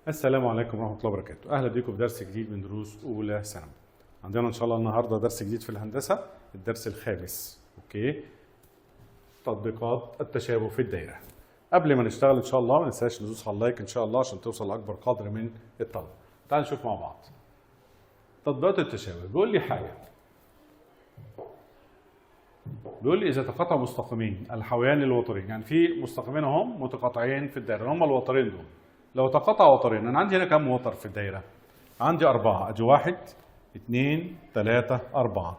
السلام عليكم ورحمة الله وبركاته. أهلا بيكم في درس جديد من دروس أولى ثانوي. عندنا إن شاء الله النهاردة درس جديد في الهندسة، الدرس الخامس. okay، تطبيقات التشابه في الدايرة. قبل ما نشتغل إن شاء الله ما ننساش ندوس على ال like إن شاء الله عشان توصل لأكبر قدر من الطلبة. تعال نشوف مع بعض تطبيقات التشابه. بيقول لي حاجة، بيقول لي إذا تقاطع مستقيمين الحويان الوترين، يعني في مستقيمين اهم متقاطعين في الدايرة، هم الوترين دول. لو تقاطع وترين، أنا عندي هنا كم وتر في الدايرة؟ عندي 4، أدي 1 2 3 4.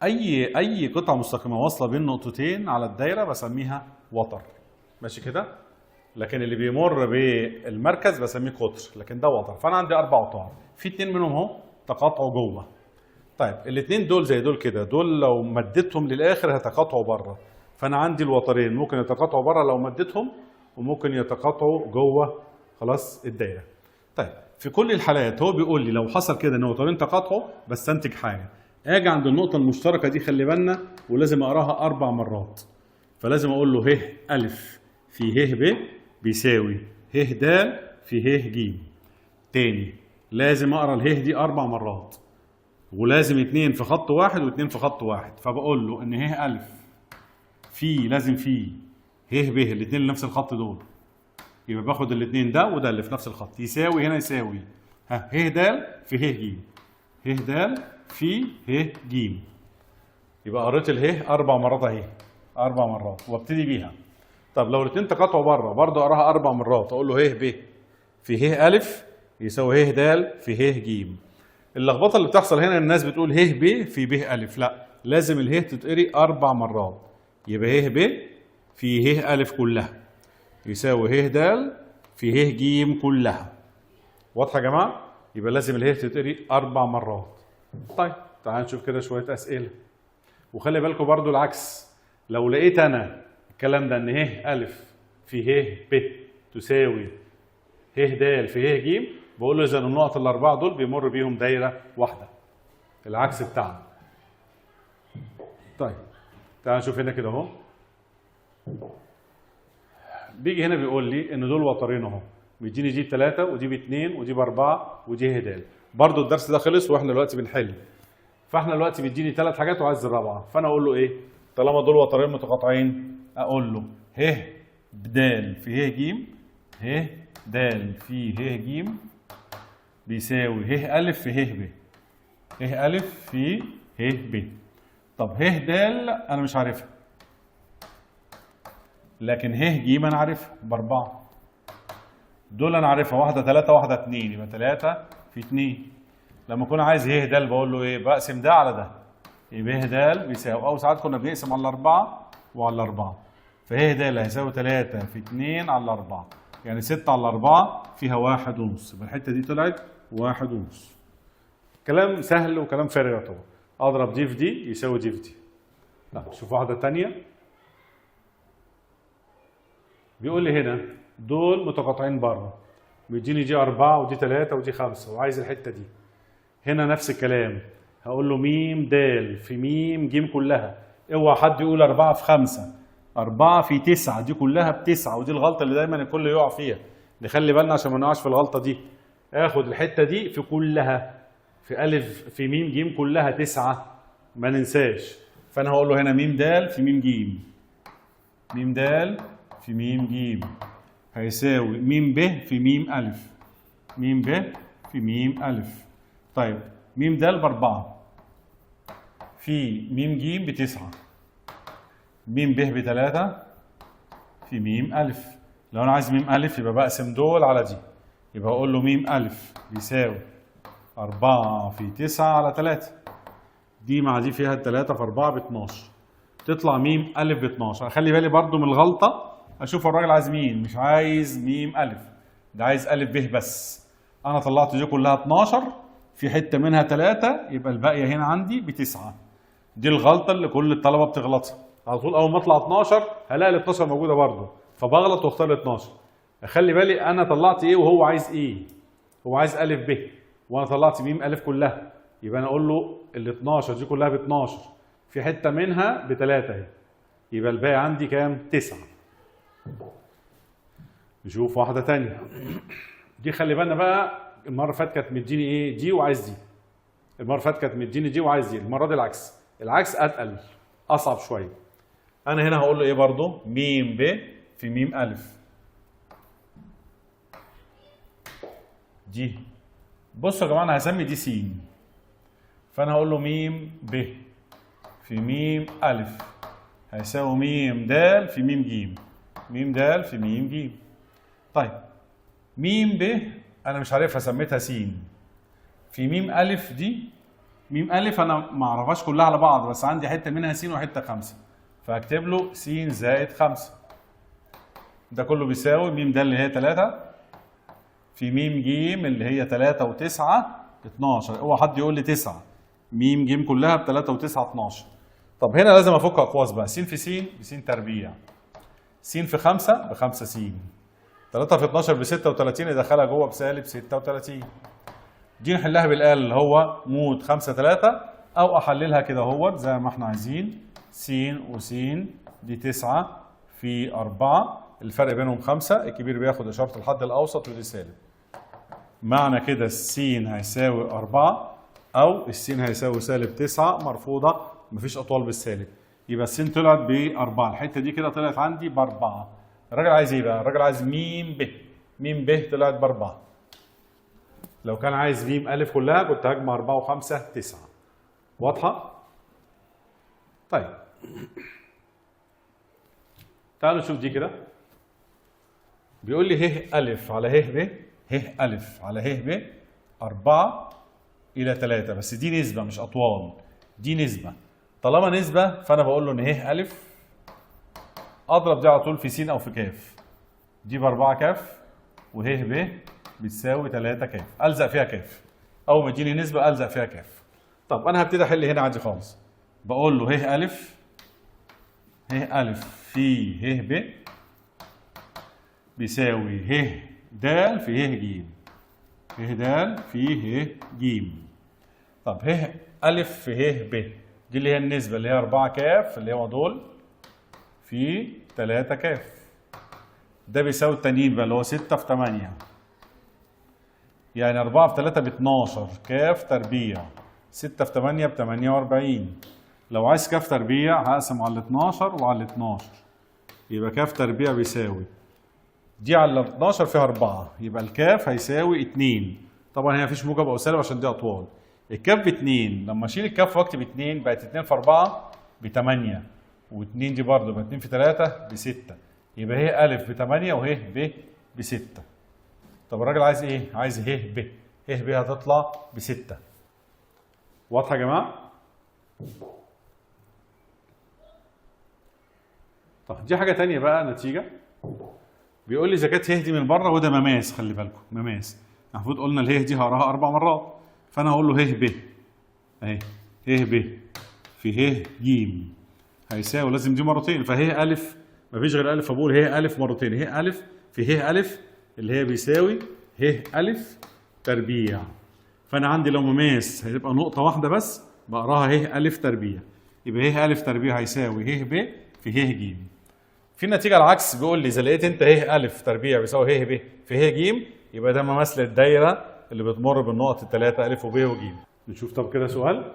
أي قطعة مستقيمة واصلة بين نقطتين على الدايرة بسميها وتر، ماشي كده؟ لكن اللي بيمر بالمركز بسميه قطر، لكن ده وتر. فأنا عندي 4 أوتار، في 2 منهم اهو تقاطعوا جوه. طيب الاثنين دول زي دول كده، دول لو مديتهم للاخر هيتقاطعوا بره، فانا عندي الوترين ممكن يتقاطعوا بره لو مديتهم، وممكن يتقاطعوا جوه خلاص الدايرة. طيب في كل الحالات هو بيقول لي لو حصل كده ان وترين تقاطعوا بستنتج حاجة، اجي عند النقطة المشتركة دي، خلي بالنا، ولازم اقراها 4 مرات. فلازم اقول له ه أ في ه ب بيساوي ه د في ه ج. تاني لازم اقرا اله دي 4 مرات، ولازم 2 في خط واحد و2 في خط واحد. فبقول له ان ه أ في، لازم في ه ب، الاثنين اللي نفس الخط دول، يبقى باخد الاثنين ده وده اللي في نفس الخط، يساوي هنا يساوي ها ه د في ه ج، ه د في ه ج. يبقى قريت اله 4 مرات اهي، 4 مرات وابتدي بيها. طب لو الاثنين تقاطعوا بره برضه اقراها 4 مرات، اقول له ه ب في ه أ يساوي ه د في ه ج. اللخبطة اللي بتحصل هنا الناس بتقول ه ب في ب أ، لا، لازم اله تتقري 4 مرات. يبقى ه ب في ه أ كلها يساوي ه د في ه ج كلها. واضحة يا جماعة؟ يبقى لازم اله تتقري 4 مرات. طيب تعال نشوف كده شوية اسئلة، وخلي بالكم برضو العكس، لو لقيت انا الكلام ده ان ه أ في ه ب تساوي ه د في ه ج، بقول له اذا النقط ال4 دول بيمر بيهم دايرة واحدة، العكس بتاعنا. طيب تعال نشوف هنا كده اهو، بيجي هنا بيقول لي ان دول وترين اهو، بيديني دي ب3 ودي ب2 ودي ب4 ودي ه د. برضه الدرس ده خلص واحنا دلوقتي بنحل، فاحنا دلوقتي بيديني 3 حاجات وعايز الرابعة، فانا اقول له ايه؟ طالما دول وترين متقاطعين اقول له ه د في ه ج، ه د في ه ج بيساوي ه أ في ه ب، ه أ في ه ب. طب ه د أنا مش عارفها، لكن ه ج أنا عارفها ب4، دول أنا عارفها، واحدة 3 واحدة 2، يبقى 3 في 2. لما أكون عايز ه د بقول له إيه؟ بقسم ده على ده، يبقى ه د بيساوي، أو ساعات كنا بنقسم على 4 وعلى 4، فه د هيساوي 3 في 2 على 4، يعني 6 على 4 فيها 1.5، يبقى الحتة دي طلعت 1.5. كلام سهل وكلام فارغ يعتبر. اضرب دي في دي يساوي دي في دي. لا شوف واحدة ثانية، بيقول لي هنا دول متقاطعين بره، بيديني دي 4 ودي 3 ودي 5، وعايز الحتة دي. هنا نفس الكلام، هقول له م د في م ج كلها، اوعى حد يقول 4 في 5، 4 في 9، دي كلها ب9، ودي الغلطة اللي دايما الكل يقع فيها، نخلي بالنا عشان ما نقعش في الغلطة دي. اخد الحتة دي في كلها، في أ في م ج كلها 9، ما ننساش. فانا هقول له هنا م د في م ج، م د في م ج هيساوي م ب في م أ، م ب في م أ. طيب م د ب4 في م ج ب9، م ب ب3 في م أ. لو انا عايز م أ يبقى بقسم دول على دي، يبقى اقول له م أ بيساوي 4 في 9 على 3، دي مع دي فيها 3 في 4 ب 12، تطلع م أ ب 12. اخلي بالي برضو من الغلطة، اشوف الراجل عايز مين، مش عايز م أ، ده عايز أ ب بس. انا طلعت دي كلها 12، في حتة منها 3، يبقى الباقية هنا عندي ب9. دي الغلطة اللي كل الطلبة بتغلطها على طول، اول ما اطلع 12 هلاقي ال 12 موجودة برضه، فبغلط واختار ال 12. اخلي بالي انا طلعت ايه وهو عايز ايه، هو عايز أ ب وانا طلعت م أ كلها، يبقى انا اقول له ال 12 دي كلها ب 12، في حتة منها ب3 اهي، يبقى الباقي عندي كام؟ 9. نشوف واحدة ثانية. دي خلي بالنا بقى، المرة اللي فاتت كانت مديني ايه؟ دي وعايز دي. المرة اللي فاتت كانت مديني دي وعايز دي، المرة دي العكس، العكس اتقل، اصعب شوية. انا هنا هقول له ايه برضه؟ م ب في م أ. دي بصوا يا جماعة انا هسمي دي س، فانا هقول له م ب في م أ هيساوي م د في م ج، م د في م ج. طيب م ب انا مش عارفها سميتها س، في م أ دي م أ انا ما اعرفهاش كلها على بعض، بس عندي حتة منها س وحتة 5، فاكتب له س زائد 5. ده كله بيساوي م د اللي هي 3 في م ج اللي هي 3 و9 12. اوعى حد يقول لي 9، م ج كلها ب 3 و9 12. طب هنا لازم افك اقواس بقى، س في س بس تربيع، س في 5 ب 5 س، 3 في 12 ب 36، ادخلها جوه بسالب 36. دي نحلها بالآلة اللي هو mode 5 3، او احللها كده اهوت زي ما احنا عايزين. س وس دي 9 في 4، الفرق بينهم 5، الكبير بياخد اشارة الحد الاوسط ودي سالب. معنى كده السين هيساوي 4 او السين هيساوي سالب 9، مرفوضة مفيش اطوال بالسالب، يبقى السين طلعت ب4. الحتة دي كده طلعت عندي ب4. الراجل عايز ايه بقى؟ الراجل عايز م ب، م ب طلعت ب4. لو كان عايز م أ كلها كنت هجمع 4 و5 9. واضحة؟ طيب تعالوا نشوف دي كده. بيقول لي ه أ على ه ب، ه أ على ه ب 4 إلى 3، بس دي نسبة مش أطوال، دي نسبة. طالما نسبة فأنا بقول له إن ه أ أضرب دي على طول في س أو في ك، دي ب 4 ك وه ب بتساوي 3 ك، ألزق فيها ك. أول ما يديني نسبة ألزق فيها ك. طب أنا هبتدي أحل هنا عادي خالص. بقول له ه أ، ه أ في ه ب بيساوي ه د في ه ج، ه د في ه ج. طب ه أ في ه ب دي اللي هي النسبة اللي هي 4 ك اللي هو دول في 3 ك، ده بيساوي التانيين بقى اللي هو 6 في 8، يعني 4 في 3 ب 12 ك تربيع، 6 في 8 ب 48. لو عايز ك تربيع هقسم على 12 وعلى 12، يبقى ك تربيع بيساوي دي على 12 فيها 4، يبقى الكاف هيساوي 2. طبعا هنا مفيش موجب او سالب عشان دي اطوال. الكاف ب 2، لما اشيل الكاف واكتب 2 بقت 2 في 4 ب 8، و2 دي برضه بقت 2 في 3 ب 6، يبقى هي أ ب 8 وه ب ب 6. طب الراجل عايز ايه؟ عايز ه ب، ه ب هتطلع ب 6. واضحة يا جماعة؟ طب دي حاجة ثانية بقى نتيجة. بيقول لي اذا كانت ه دي من بره، وده مماس، خلي بالكم مماس، المفروض قلنا اله دي هقراها 4 مرات، فانا هقول له ه ب اهي، ه ب في ه ج هيساوي، لازم دي مرتين، فه أ مفيش غير أ، فبقول ه أ مرتين، ه أ في ه أ اللي هي بيساوي ه أ تربيع. فانا عندي لو مماس هتبقى نقطة واحدة بس بقراها ه أ تربيع، يبقى ه أ تربيع هيساوي ه ب في ه ج. في النتيجة العكس بيقول لي اذا لقيت انت ه أ تربيع بيساوي ه ب في ه ج، يبقى ده مماس للدايره اللي بتمر بالنقط الثلاثة أ وب وج. نشوف طب كده سؤال.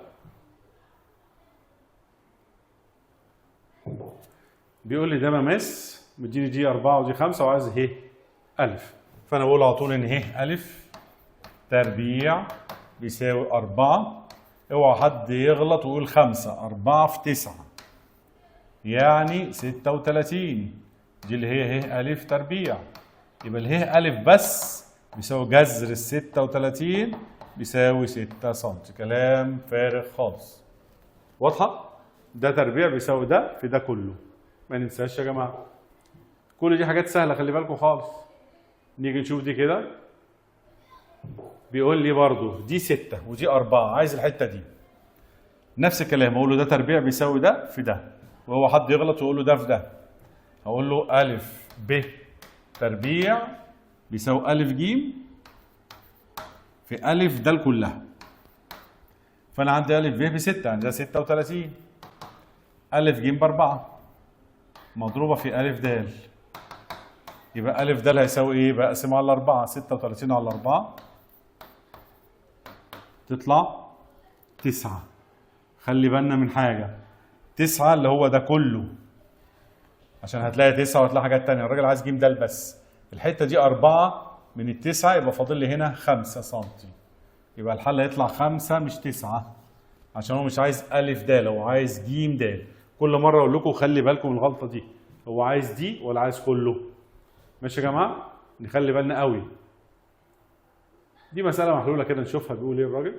بيقول لي ده مماس مديني دي 4 ودي 5 وعايز ه أ، فأنا بقول على طول إن ه أ تربيع بيساوي 4، اوعى حد يغلط ويقول 5، 4 في 9 يعني 36، دي اللي هي ه أ تربيع، يبقى اله أ بس بيساوي جذر ال 36 بيساوي 6 سم. كلام فارغ خالص. واضحة؟ ده تربيع بيساوي ده في ده كله. ما ننساش يا جماعة. كل دي حاجات سهلة خلي بالكم خالص. نيجي نشوف دي كده. بيقول لي برضو دي 6 ودي 4، عايز الحتة دي. نفس الكلام اقول له ده تربيع بيساوي ده في ده، وهو حد يغلط ويقول له ده في ده. هقول له أ ب تربيع بيساوي أ ج في أ د كلها. فأنا عندي أ ب ب 6، عندي ده 36، أ ج ب 4 مضروبة في أ د. يبقى أ د هيساوي ايه؟ بقسم على 4، 36 على 4 تطلع 9. خلي بالنا من حاجة، 9 اللي هو ده كله، عشان هتلاقي 9 وهتلاقي حاجات تانية، الراجل عايز ج د بس. الحتة دي 4 من 9، يبقى فاضل لي هنا 5 سم، يبقى الحل هيطلع 5 مش 9، عشان هو مش عايز أ د، هو عايز ج د. كل مرة أقول لكم خلي بالكم من الغلطة دي، هو عايز دي ولا عايز كله؟ ماشي يا جماعة؟ نخلي بالنا قوي. دي مسألة محلولة كده نشوفها. بيقول ايه الراجل؟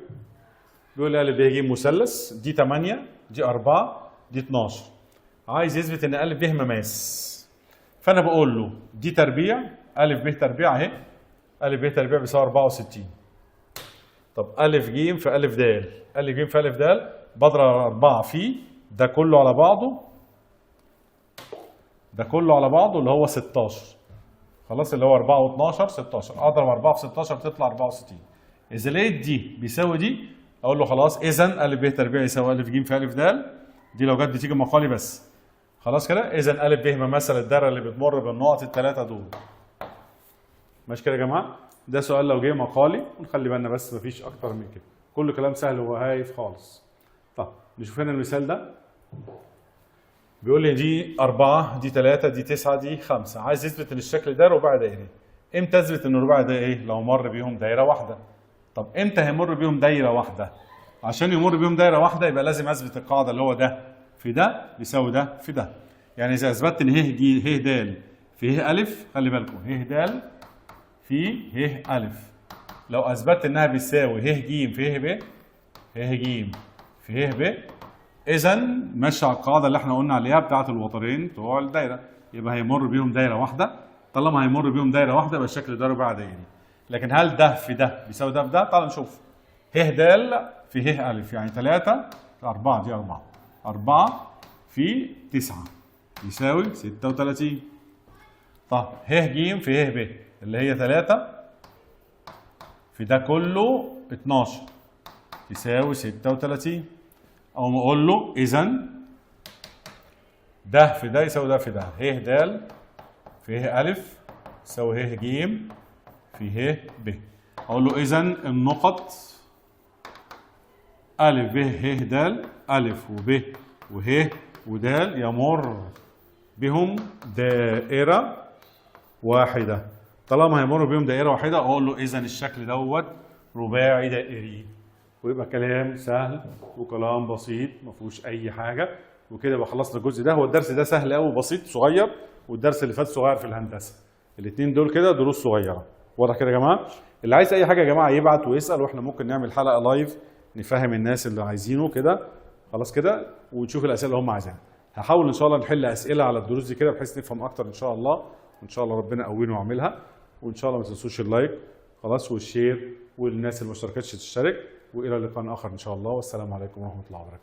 بيقول أ ب ج مثلث، دي 8 دي 4 دي 12، عايز يثبت ان أ ب مماس. فأنا بقول له دي تربيع، أ ب تربيع أهي، أ ب تربيع بيساوي 64. طب أ ج في أ د، أ ج في أ د بضرب 4 في ده كله على بعضه، ده كله على بعضه اللي هو 16. خلاص، اللي هو 4 و12 16، اضرب 4 في 16 تطلع 64. اذا لقيت دي بيساوي دي اقول له خلاص اذا أ ب تربيع يساوي أ ج في أ د، دي لو جت بتيجي مقالي بس. خلاص كده، اذا أ ب مماثل الدايرة اللي بتمر بالنقط الثلاثة دول. ماشي كده يا جماعة؟ ده سؤال لو جه مقالي، ونخلي بالنا بس مفيش اكتر من كده، كل كلام سهل وهايف خالص. طب نشوف هنا المثال ده، بيقول لي دي 4 دي 3 دي 9 دي 5، عايز يثبت ان الشكل ده رباعي دائري. امتى اثبت ان الرباعي ده ايه؟ لو مر بيهم دايرة واحدة. طب امتى هيمر بيهم دايرة واحدة؟ عشان يمر بيهم دايرة واحدة يبقى لازم اثبت القاعدة اللي هو ده في ده بيساوي ده في ده. يعني اذا اثبتت ان ه ج ه د في ه أ، خلي بالكم ه د في ه أ، لو اثبتت انها بتساوي ه ج في ه ب، ه ج في ه ب، اذا ماشي على القاعدة اللي احنا قلنا عليها بتاعه الوترين بتوع الدايرة، يبقى هيمر بيهم دايرة واحدة. طالما هيمر بيهم دايرة واحدة يبقى الشكل ده رباعي دائري. لكن هل ده في ده بيساوي ده في ده؟ تعال نشوف. ه د في ه أ، يعني 3 4 دي 4 4 في 9 يساوي 36. طب ه ج في ه ب اللي هي 3 في ده كله 12 يساوي 36. أو أقول له إذا ده في ده يساوي ده في ده، ه د في ه أ يساوي ه ج في ه ب. أقول له إذا النقط أ ب ه د، أ وب وه ود يمر بهم دائرة واحدة. طالما هيمر بهم دائرة واحدة أقول له إذا الشكل دوت رباعي دائري. ويبقى كلام سهل وكلام بسيط ما فيهوش اي حاجة. وكده يبقى خلصنا الجزء ده. هو الدرس ده سهل قوي وبسيط صغير، والدرس اللي فات صغير في الهندسة. الاثنين دول كده دروس صغيرة. واضح كده يا جماعة؟ اللي عايز اي حاجة يا جماعة يبعت ويسال، واحنا ممكن نعمل حلقة live نفهم الناس اللي عايزينه كده. خلاص كده، ونشوف الاسئلة اللي هم عايزينها. هحاول ان شاء الله نحل اسئلة على الدروس دي كده بحيث نفهم اكتر ان شاء الله، وان شاء الله ربنا يقوينا واعملها. وان شاء الله ما تنسوش ال like خلاص وال share، والناس اللي ما اشتركتش تشترك. والى لقاء اخر ان شاء الله، والسلام عليكم ورحمة الله وبركاته.